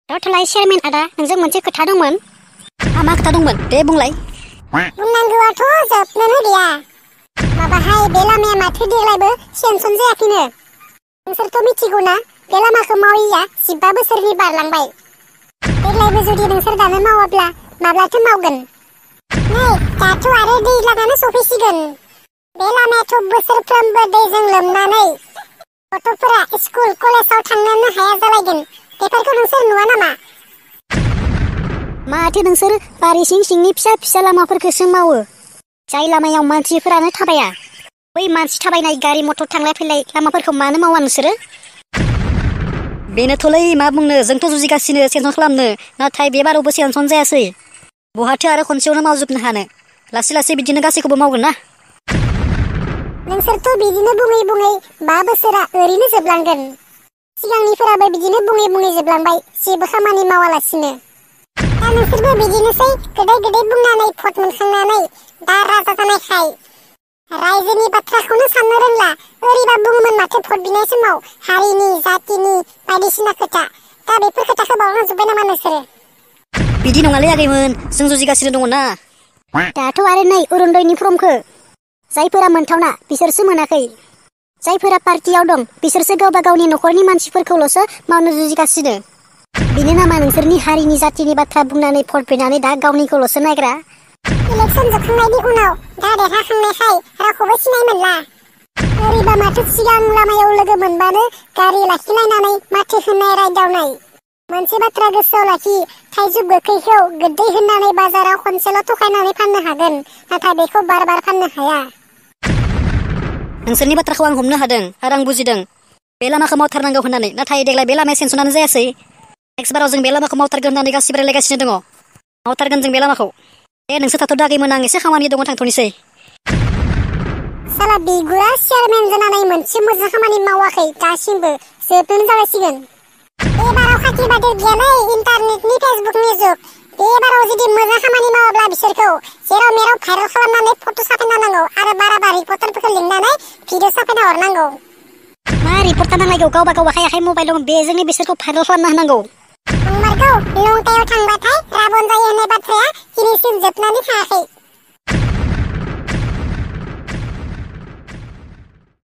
रावथलाय chairman आदा नोंजों मोनसे खोथा दंमोन। मा खोथा दंमोन दे बुंलाय। बुंनांगौआथ' जोबनोनो गैया। माबाहाय बे लामाया माथो देग्लायबो सेनसन जायाखैनो। नोंसोरथ' मिथिगौना बे लामाखौ मावैया 15 बोसोरनि बारलांबाय। देग्लायबो जुदि नोंसोर दानो मावाब्ला माब्लाथो मावगोन? नै दाथ' आरो दैज्लाङानो सफैसिगोन। बे लामायाथ' बोसोरफ्रोमबो दैजों लोमनानै गथ'फोरा स्कुल कलेजाव थांनोनो हाया जालायगोन। बेफोरखौ नोंसोर नुवा नामा? माथो नोंसोर बारि सिं सिंनि फिसा फिसा लामाफोरखौसो मावो। जाय लामायाव मानसिफोरानो थाबाया। बै मानसि थाबायनाय गारि मटर थांलाय फैलाय लामाफोरखौ मानो मावा नोंसोरो? बेनोथ'लै मा बुंनो, जोंथ' जुजिगासिनो सेनसन खालामनो, नाथाय बे बारावबो सेनसन जायासै। बहाथो आरो खनसेयावनो मावजोबनो हानो। लासै लासै बिदिनो गासैखौबो मावगोन ना। नोंसोरथ' बिदिनो बुङै बुङै 5 बोसोरा ओरैनो जोबलांगोन। सिगांनिफोराबो बिदिनो बुङै बुङै जोबलांबाय जेबो खामानि मावालासिनो। दा नोंसोरबो बिदिनोसै गोदै गोदै बुंनानै भट मोनखांनानै दा राजा जानायखाय रायजोनि बाथ्राखौनो साननो रोंला। ओरैबा बुङोमोन माथो भट बिनाय समाव हारिनि जातिनि बायदिसिना खोथा। दा बेफोर खोथाखौ बावलांजोब्बाय नामा नोंसोरो? बिदि नङालै आगैमोन, जों जुजिगासिनो दङ ना। दाथ' आरो नै अरुनदयनि फर्मखौ जायफोरा मोनथावना बिसोरसो मोनाखै। जायफोरा पार्टियाव दं बिसोरसो गावबा गावनि न'खरनि मानसिफोरखौल'सो मावनो जुजिगासिनो। बेनो नामा नोंसोरनि हारिनि जातिनि बाथ्रा बुंनानै भट बिनानै दा गावनिखौल'सो नायग्रा? इलेक्सन जोबखांनायनि उनाव दा देरहाखांनायखाय रावखौबो सिनाय मोनला। ओरैबा माथो सिगां लामायाव लोगो मोनबानो गारि लाखिलायनानै माथो होनाय रायदावनाय। मोनसे बाथ्रा गोसोआव लाखि, थाइजौ गोखैखौ गोदै होननानै बाजाराव खनसेल' थखायनानै फाननो हागोन, नाथाय बेखौ बार बार फाननो हाया। नोंसोरनि बाथ्राखौ आं हमनो हादों आरो आं बुजिदों। बे लामाखौ मावथारनांगौ होननानै, नाथाय देग्लाय बे लामाया सेनसनानो जायासै। नेक्स्ट बाराव जों बे लामाखौ मावथारगोन होननानै गासिबो रायलायगासिनो दङ। मावथारगोन जों बे लामाखौ। दे नोंसोर थाथ' दागैमोन, आं एसे खामानि दङ थांथ'नोसै। साला बिगुरा चेयारमेन जानानै मोनसे मोजां खामानि मावाखै दासिमबो, जोबनोनो जागासिगोन। एबाराव खाथि बादेर गैयालै, इन्टारनेटनि फेसबुकनि जुग। बेबाराव जुदि मोजां खामानि मावाब्ला बिसोरखौ जेराव मेराव भाइरेल खालामनानै फट' साफायना होनांगौ आरो बाराबा रिपर्टारफोरखौ लिंनानै भिडिअ साफायना हरनांगौ। मा रिपर्टार नांलायगौ? गावबा गाव आखाइ आखाइ मबाइल दं, बेजोंनो बिसोरखौ भाइरेल खालामना होनांगौ। नंमारगौ, लंकायाव थांबाथाय राबन जायो होननाय बाथ्राया दिनैसिम जोबनानै थाङाखै।